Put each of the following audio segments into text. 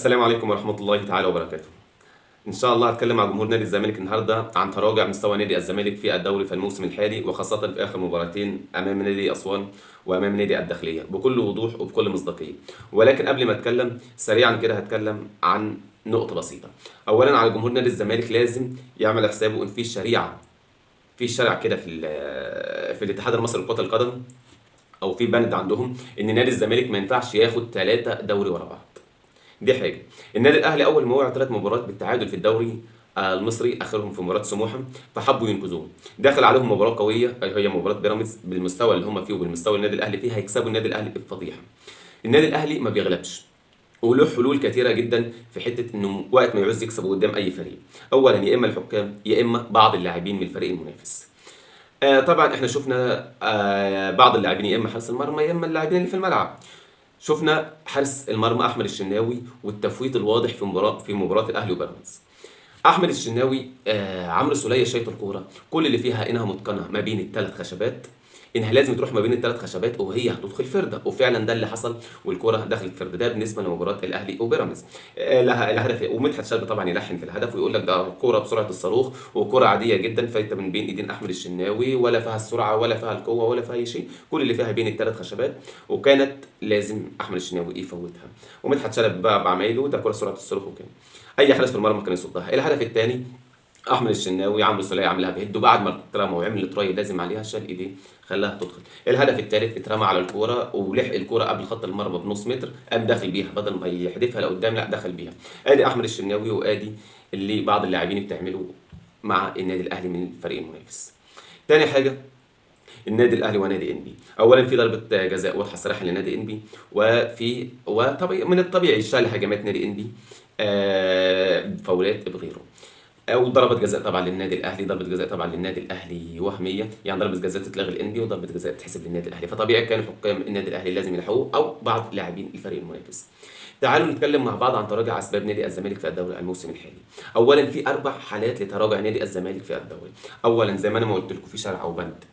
السلام عليكم ورحمة الله تعالى وبركاته. إن شاء الله هتكلم مع جمهور نادي الزمالك النهارده عن تراجع مستوى نادي الزمالك في الدوري في الموسم الحالي، وخاصة في آخر مباراتين أمام نادي أسوان وأمام نادي الداخلية، بكل وضوح وبكل مصداقية. ولكن قبل ما أتكلم سريعا كده هتكلم عن نقطة بسيطة. أولا، على جمهور نادي الزمالك لازم يعمل حسابه إن في شريعة، في شرع كده في الاتحاد المصري لكرة القدم، أو في بند عندهم إن نادي الزمالك ما ينفعش ياخد 3 دوري ورا بعض. دي حاجة. النادي الاهلي اول ما وقع 3 مباريات بالتعادل في الدوري المصري، اخرهم في مباراة سموحه، فحبوا ينقذوه. دخل عليهم مباراة قوية هي مباراة بيراميدز، بالمستوى اللي هم فيه وبالمستوى النادي الاهلي فيه هيكسبوا النادي الاهلي بفضيحه. النادي الاهلي ما بيغلبش، وله حلول كثيرة جدا في حتة انه وقت ما يعوز يكسب قدام اي فريق. اولا، يا اما الحكام يا اما بعض اللاعبين من الفريق المنافس. طبعا احنا شفنا بعض اللاعبين، يا اما حارس المرمى يا اما اللاعبين اللي في الملعب. شفنا حارس المرمى احمد الشناوي والتفويت الواضح في مباراة الاهلي وبيراميدز. احمد الشناوي، عمرو سوليه شايط الكورة، كل اللي فيها انها متقنة ما بين الثلاث خشبات، انها لازم تروح ما بين الثلاث خشبات وهي هتدخل فرده، وفعلا ده اللي حصل والكوره دخلت فرده. ده بالنسبة لمباراة الاهلي وبيراميدز. لها الهدف، ومدحت شلبي طبعا يلحن في الهدف ويقول لك ده كورة بسرعة الصاروخ وكوره عادية جدا فايته من بين ايدين احمد الشناوي، ولا فيها السرعة ولا فيها القوة ولا فيها اي شيء، كل اللي فيها بين الثلاث خشبات، وكانت لازم احمد الشناوي يفوتها. ومدحت شلبي بقى بعمايله ده كورة سرعة الصاروخ، وكان اي حارس في المرمى كان يصدها. الهدف الثاني احمد الشناوي عمرو سوليه عملها بهده بعد ما اترمى وعمل try لازم عليها، شال ايديه خلاها تدخل. الهدف الثالث اترمى على الكورة ولحق الكورة قبل خط المرمى بنص متر، قام داخل بيها بدل ما يحدفها لقدام، لا دخل بيها. ادي احمد الشناوي، وادي اللي بعض اللاعبين بتعمله مع النادي الاهلي من الفريق المنافس. تاني حاجة، النادي الاهلي ونادي انبي. اولا في ضربه جزاء واضحة صراحة لنادي انبي، وفي وطبيعي من الطبيعي شال هجمات نادي انبي، فاولات بغيره، او ضربه جزاء طبعا للنادي الاهلي، ضربه جزاء طبعا للنادي الاهلي وهمية، يعني ضربه جزاء تتلغي الانبي وضربه جزاء تتحسب للنادي الاهلي، فطبيعي كان حكام النادي الاهلي لازم يلحقوه او بعض لاعبين الفريق المنافس. تعالوا نتكلم مع بعض عن تراجع اسباب نادي الزمالك في الدوري الموسم الحالي. اولا، في 4 حالات لتراجع نادي الزمالك في الدوري. اولا، زي ما انا ما قلت لكم، في شرع او بند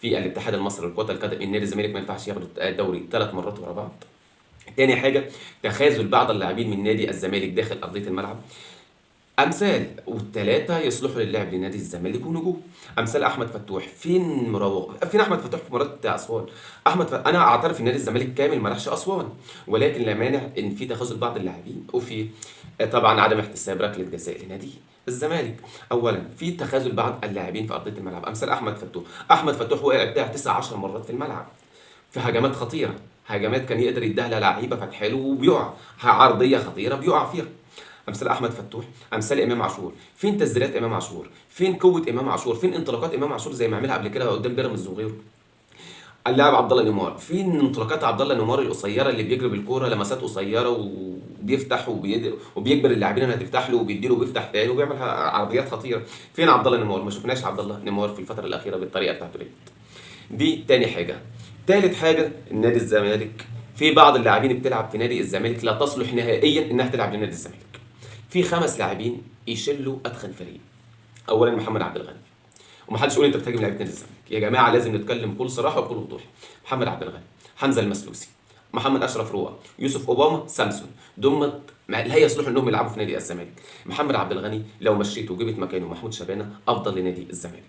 في الاتحاد المصري لكرة القدم ان نادي الزمالك ما ينفعش ياخد الدوري 3 مرات ورا بعض. تاني حاجة، تخاذل بعض اللاعبين من نادي الزمالك داخل ارضية الملعب. امثال والثلاثة يصلحوا للعب لنادي الزمالك ونجوم. امثال احمد فتوح، فين مراوغ؟ فين احمد فتوح في مباراة اسوان؟ انا اعترف ان نادي الزمالك كامل ما راحش اسوان، ولكن لا مانع ان في تخاذل بعض اللاعبين، وفي طبعا عدم احتساب ركلة جزاء لنادي الزمالك. اولا، في تخاذل بعض اللاعبين في ارضية الملعب، امثال احمد فتوح. احمد فتوح وقع بتاع 19 مرات في الملعب، في هجمات خطيرة، هجمات كان يقدر يديها للعيبة فتح له وبيقع، عرضية خطيرة بيقع فيها. امثال احمد فتوح، امثال امام عاشور. فين تسديدات امام عاشور؟ فين قوة امام عاشور؟ فين انطلاقات امام عاشور زي ما عملها قبل كده قدام بيراميدز وغيره؟ اللاعب عبد الله نيمار، فين انطلاقات عبد الله نيمار القصيرة اللي بيجري بالكورة لمسات قصيرة وبيفتح وبيجبر اللاعبين انها تفتح له وبيديله وبيفتح تاني وبيعمل عرضيات خطيرة؟ فين عبد الله نيمار؟ ما شفناش عبد الله نيمار في الفترة الاخيرة بالطريقة بتاعته دي. دي تاني حاجة. تالت حاجة، النادي الزمالك في بعض اللاعبين بتلعب في نادي الزمالك لا تصلح نهائيا انها تلعب لنادي الزمالك. في 5 لاعبين يشلوا اتخن فريق. اولا، محمد عبد الغني، ومحدش يقول انت بتهاجم لعيبة نادي الزمالك يا جماعة، لازم نتكلم بكل صراحة وبكل وضوح. محمد عبد الغني، حمزة المسلوسي، محمد اشرف روقه، يوسف اوباما، سامسون، دمت لا يصلحوا انهم يلعبوا في نادي الزمالك. محمد عبد الغني لو مشيته وجبت مكانه محمود شبانه افضل لنادي الزمالك.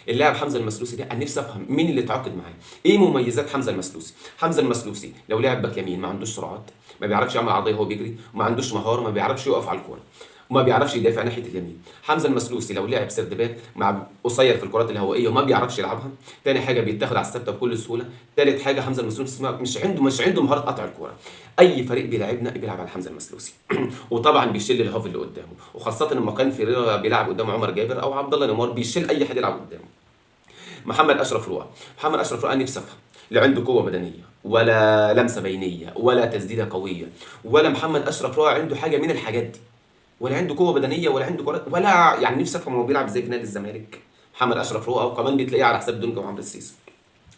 اللاعب حمزة المسلوسي ده انا نفسي افهم مين اللي اتعاقد معاه، ايه مميزات حمزة المسلوسي؟ حمزة المسلوسي لو لعب باك يمين ما عندوش سرعات، ما بيعرفش يعمل عرضية وهو بيجري، وما عندوش مهارة، ما بيعرفش يقف على الكورة، وما بيعرفش يدافع ناحية اليمين. حمزة المسلوسي لو لعب third back مع قصير في الكرات الهوائية وما بيعرفش يلعبها. تاني حاجة، بيتاخد على الثابتة بكل سهولة. تالت حاجة، حمزة المسلوسي مش عنده مهارة قطع الكورة. اي فريق بيلعبنا بيلعب على حمزة المسلوسي وطبعا بيشيل ال half اللي قدامه، وخاصة لما كان فيريرا بيلعب قدامه عمر جابر او عبد الله نيمار، بيشيل اي حد يلعب قدامه. محمد اشرف روقه، محمد اشرف روقه نفسي افهم، لا عنده قوة بدنية ولا لمسه بينيه ولا تسديده قوية، ولا محمد اشرف روقه عنده حاجة من الحاجات دي، ولا عنده قوة بدنية ولا عنده كرات ولا، يعني نفسي افهم هو بيلعب ازاي في نادي الزمالك محمد اشرف روقه، وكمان بتلاقيه على حساب دونجا وعمرو السيسي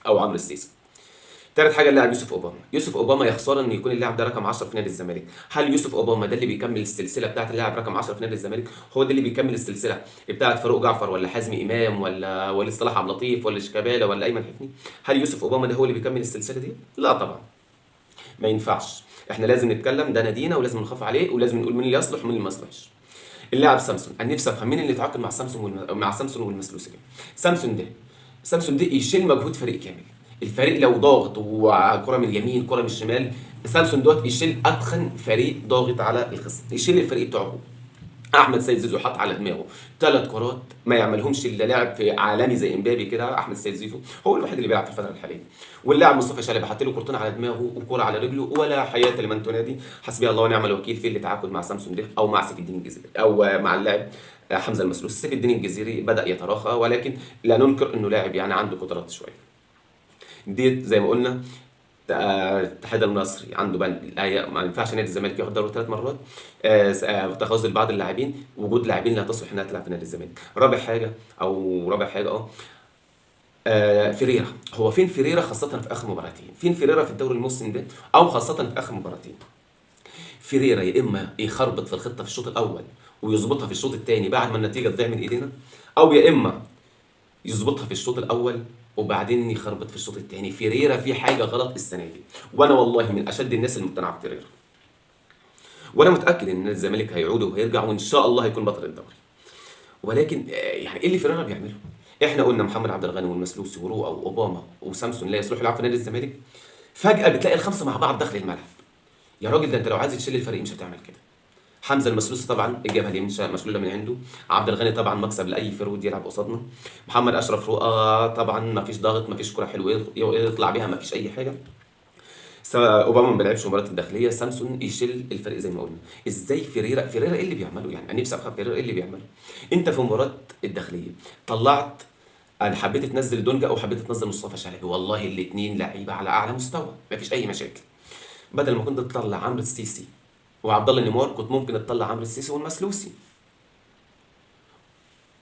او عمرو السيسي. تالت حاجة، اللاعب يوسف اوباما. يوسف اوباما يا خسارة ان يكون اللاعب ده رقم 10 في نادي الزمالك. هل يوسف اوباما ده اللي بيكمل السلسلة بتاعه اللاعب رقم 10 في نادي الزمالك؟ هو ده اللي بيكمل السلسلة بتاعه فاروق جعفر ولا حازم امام ولا وليد صلاح عبد اللطيف ولا شيكابالا ولا ايمن حفني؟ هل يوسف اوباما ده هو اللي بيكمل السلسلة دي؟ لا طبعا، ما ينفعش. احنا لازم نتكلم، ده نادينا ولازم نخاف عليه، ولازم نقول مين اللي يصلح ومين اللي ما يصلحش. اللاعب سامسون، انا نفسي افهم مين اللي اتعاقد مع سامسون مع سامسون والمسلوسي ده. سامسون ده، سامسون ده يشيل مجهود فريق كامل. الفريق لو ضاغط وكره من اليمين كره من الشمال، سامسون دوت يشيل اتخن فريق ضاغط على الخصم، يشيل الفريق بتاعه. احمد سيد زيزو حط على دماغه 3 كرات ما يعملهمش الا لاعب في عالمي زي امبابي كده. احمد سيد زيزو هو الوحيد اللي بيلعب في الفترة الحالية. واللاعب مصطفى شلبي حط له كورتين على دماغه وكوره على رجله، ولا حياة لمن تنادي. حسبي الله ونعم الوكيل في اللي تعاقد مع سامسون ده او مع سيف الدين الجزيري او مع اللاعب حمزة المسلوس. سيف الدين الجزيري بدا يتراخى، ولكن لا ننكر انه لاعب يعني عنده قدرات شوية. ديت زي ما قلنا الاتحاد المصري عنده بند ما ينفعش نادي الزمالك ياخد دوري 3 مرات. تخاذل بعض اللاعبين، وجود لاعبين لا تصلح انها تلعب في نادي الزمالك. رابع حاجة او رابع حاجة فيريرا. هو فين فيريرا خاصة في اخر مباراتين؟ فين فيريرا في الدوري الموسم ده او خاصة في اخر مباراتين؟ فيريرا يا اما يخربط في الخطة في الشوط الاول ويظبطها في الشوط الثاني بعد ما النتيجة تضيع من ايدينا، او يا اما يظبطها في الشوط الاول وبعدين يخربط في الشوط الثاني. فيريرا في حاجة غلط السنة دي، وانا والله من اشد الناس المقتنعه بفيريرا، وانا متاكد ان الزمالك هيعود وهيرجع وان شاء الله هيكون بطل الدوري. ولكن يعني ايه اللي فيريرا بيعمله؟ احنا قلنا محمد عبد الغني والمسلوسي ورؤى واوباما وسامسون لا يصلحوا يلعبوا في نادي الزمالك، فجاة بتلاقي الخمسة مع بعض داخل الملعب. يا راجل ده انت لو عايز تشيل الفريق مش هتعمل كده. حمزة المسلوسي طبعا الجبهة اليمين مشلوله من عنده، عبد الغني طبعا مكسب لاي forward يلعب قصادنا، محمد اشرف رؤى طبعا ما فيش ضغط، ما فيش كره حلوة يطلع بيها، ما فيش اي حاجة. اوباما ما بيلعبش مباراة الداخلية، سامسون يشيل الفريق زي ما قلنا. ازاي فيريرا؟ فيريرا ايه اللي بيعمله؟ يعني انا نفسي افهم فيريرا ايه اللي بيعمله. انت في مباراة الداخلية طلعت، انا حبيت تنزل دونجا او حبيت تنزل مصطفى شلبي، والله الاثنين لعيبة على اعلى مستوى، ما فيش اي مشاكل. بدل ما كنت تطلع عمرو السيسي وعبد الله نيمار، كنت ممكن تطلع عمرو السيسي والمسلوسي،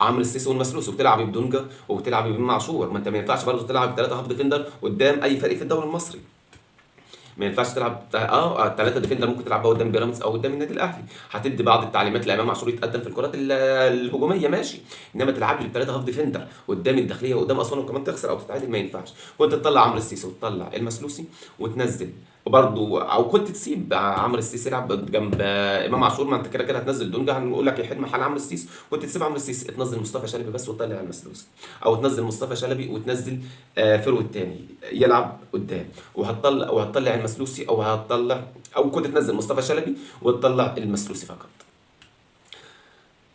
عمرو السيسي والمسلوسي، وتلعب بدونجا وتلعب بإمام عاشور. ما انت ما ينفعش برضه تلعب ب3 half defender قدام اي فريق في الدوري المصري. ما ينفعش تلعب 3 defender، ممكن تلعب بقى قدام بيراميدز او قدام النادي الاهلي. هتدي بعض التعليمات لامام عاشور يتقدم في الكرات الهجومية ماشي، انما تلعب لي ب3 half defender قدام الداخلية وقدام اسوان وكمان تخسر او تتعادل، ما ينفعش. كنت تطلع عمرو السيسي وتطلع المسلوسي وتنزل وبرضه، او كنت تسيب عمرو السيسي يلعب جنب امام عاشور، ما انت كده كده هتنزل دونجا، هنقول لك يحل محل عمرو السيسي. كنت تسيب عمرو السيسي تنزل مصطفى شلبي بس وتطلع المسلوسي، او تنزل مصطفى شلبي وتنزل forward تاني يلعب قدام، وهتطلع المسلوسي، او هتطلع، او كنت تنزل مصطفى شلبي وتطلع المسلوسي فقط.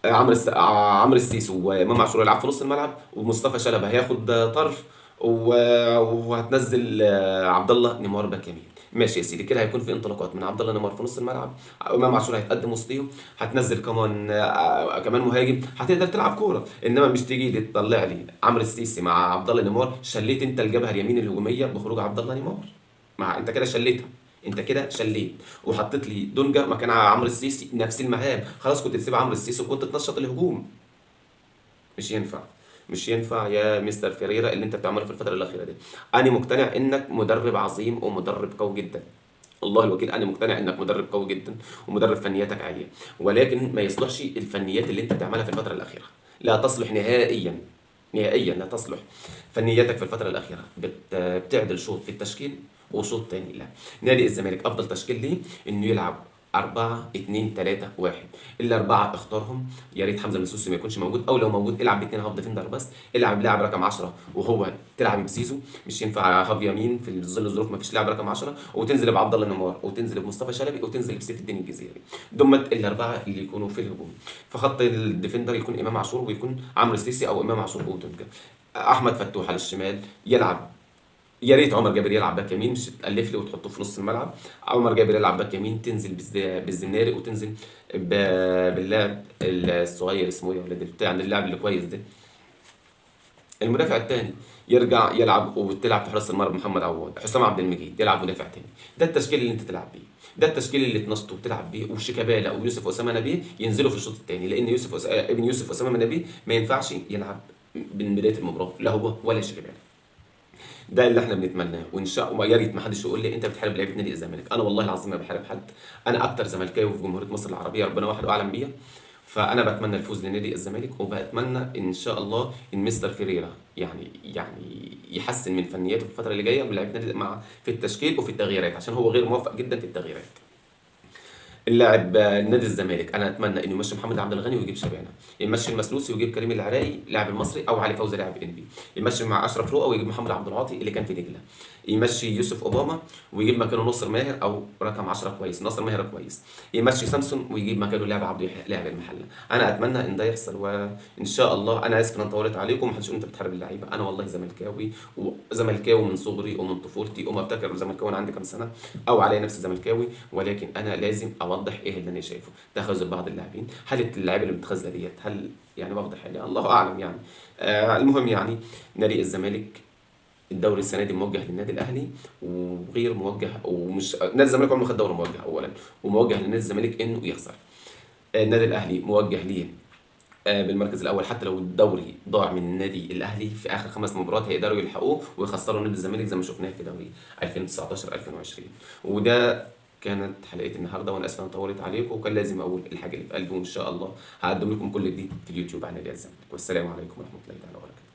عمرو السيسي وامام عاشور يلعب في نص الملعب، ومصطفى شلبي هياخد طرف، وهتنزل عبد الله نيمار باك يمين. ماشي يا سيدي، كده هيكون في انطلاقات من عبد الله نيمار في نص الملعب، امام عاشور هيتقدم وسطيهم، هتنزل كمان كمان مهاجم، هتقدر تلعب كورة. انما مش تيجي تطلع لي عمرو السيسي مع عبد الله نيمار، شليت انت الجبهة اليمين الهجومية بخروج عبد الله نيمار، مع انت كده شليتها، انت كده شليت وحطيت لي دونجا مكان عمرو السيسي نفس المهام. خلاص كنت تسيب عمرو السيسي وكنت تنشط الهجوم. مش ينفع، مش ينفع يا مستر فيريرا اللي انت بتعمله في الفترة الاخيرة دي. انا مقتنع انك مدرب عظيم ومدرب قوي جدا، الله الوكيل انا مقتنع انك مدرب قوي جدا ومدرب فنياتك عالية، ولكن ما يصلحش الفنيات اللي انت بتعملها في الفترة الاخيرة، لا تصلح نهائيا، نهائيا لا تصلح فنياتك في الفترة الاخيرة. بتعدل شوط في التشكيل وشوط تاني لا. نادي الزمالك افضل تشكيل ليه انه يلعب 4 2 3 1، الاربعة اختارهم، يا ريت حمزة المسلوسي ما يكونش موجود، او لو موجود العب ب2 half defender بس، العب لاعب رقم 10 وهو تلعب بزيزو، مش ينفع half يمين في ظل الظروف ما فيش لاعب رقم 10، وتنزل بعبد الله نيمار وتنزل بمصطفى شلبي وتنزل بسيف الدين الجزيري، دمت الاربعة اللي يكونوا في الهجوم. في خط ال defender يكون امام عاشور ويكون عمرو السيسي او امام عاشور ودونجا. احمد فتوح على الشمال يلعب، يا ريت عمر جابر يلعب باك يمين، مش تالف لي وتحطه في نص الملعب. عمر جابر يلعب باك يمين، تنزل بالزناري وتنزل باللاعب الصغير اسمه ايه يا ولاد بتاع اللاعب اللي كويس ده. المدافع الثاني يرجع يلعب وتلعب في حراسة المرمى محمد عواد، حسام عبد المجيد يلعب مدافع ثاني. ده التشكيل اللي انت تلعب بيه، ده التشكيل اللي تنشطه وتلعب بيه. وشيكابالا ويوسف اسامة نبيه ينزلوا في الشوط الثاني، لان ابن يوسف اسامة نبيه ما ينفعش يلعب من بداية المباراة، لا هو ولا شيكابالا. ده اللي احنا بنتمناه، وان شاء الله يا ريت ما حدش يقول لي انت بتحارب لعيبة نادي الزمالك. انا والله العظيم ما بحارب حد، انا اكتر زملكاوي في جمهورية مصر العربية، ربنا واحد واعلم بيها. فانا بتمنى الفوز لنادي الزمالك، وبتمنى ان شاء الله ان مستر فيريرا يعني يحسن من فنياته في الفترة اللي جاية من لعيبة نادي مع في التشكيل وفي التغييرات، عشان هو غير موفق جدا في التغييرات. اللاعب نادي الزمالك انا اتمنى انه يمشي محمد عبد الغني ويجيب شبانه، يمشي المسلوسي ويجيب كريم العراقي لاعب المصري او علي فوزي لاعب انبي، يمشي مع اشرف رؤى ويجيب محمد عبد العاطي اللي كان في دجله، يمشي يوسف اوباما ويجيب مكانه ناصر ماهر او رقم 10 كويس، ناصر ماهر كويس، يمشي سامسون ويجيب مكانه لاعب عبد يحيى لاعب المحلة. انا اتمنى ان ده يحصل وان شاء الله. انا اسف ان انا طولت عليكم، محدش يقول انت بتحارب اللعيبة، انا والله زملكاوي وزملكاوي من صغري ومن طفولتي، وما افتكر زملكاوي وانا عندي كام سنة او عليا نفسي زملكاوي، ولكن انا لازم اوضح ايه اللي انا شايفه. تخاذل بعض اللاعبين، هل اللاعيبه اللي متخاذله ديت هل يعني واخده حالي؟ الله اعلم يعني. المهم يعني نادي الزمالك الدوري السنة دي موجه للنادي الاهلي وغير موجه، ومش نادي الزمالك عمره ما خد دوري موجه اولا، وموجه لنادي الزمالك انه يخسر. النادي الاهلي موجه ليه بالمركز الاول، حتى لو الدوري ضاع من النادي الاهلي في اخر 5 مباريات هيقدروا يلحقوه ويخسروا نادي الزمالك زي ما شفناه في دوري 2019 2020. وده كانت حلقة النهارده، وانا اسف ان طولت عليكم، وكان لازم اقول الحاجة اللي في قلبي، وان شاء الله هقدم لكم كل جديد في اليوتيوب عن نادي الزمالك. والسلام عليكم ورحمة الله تعالى وبركاته.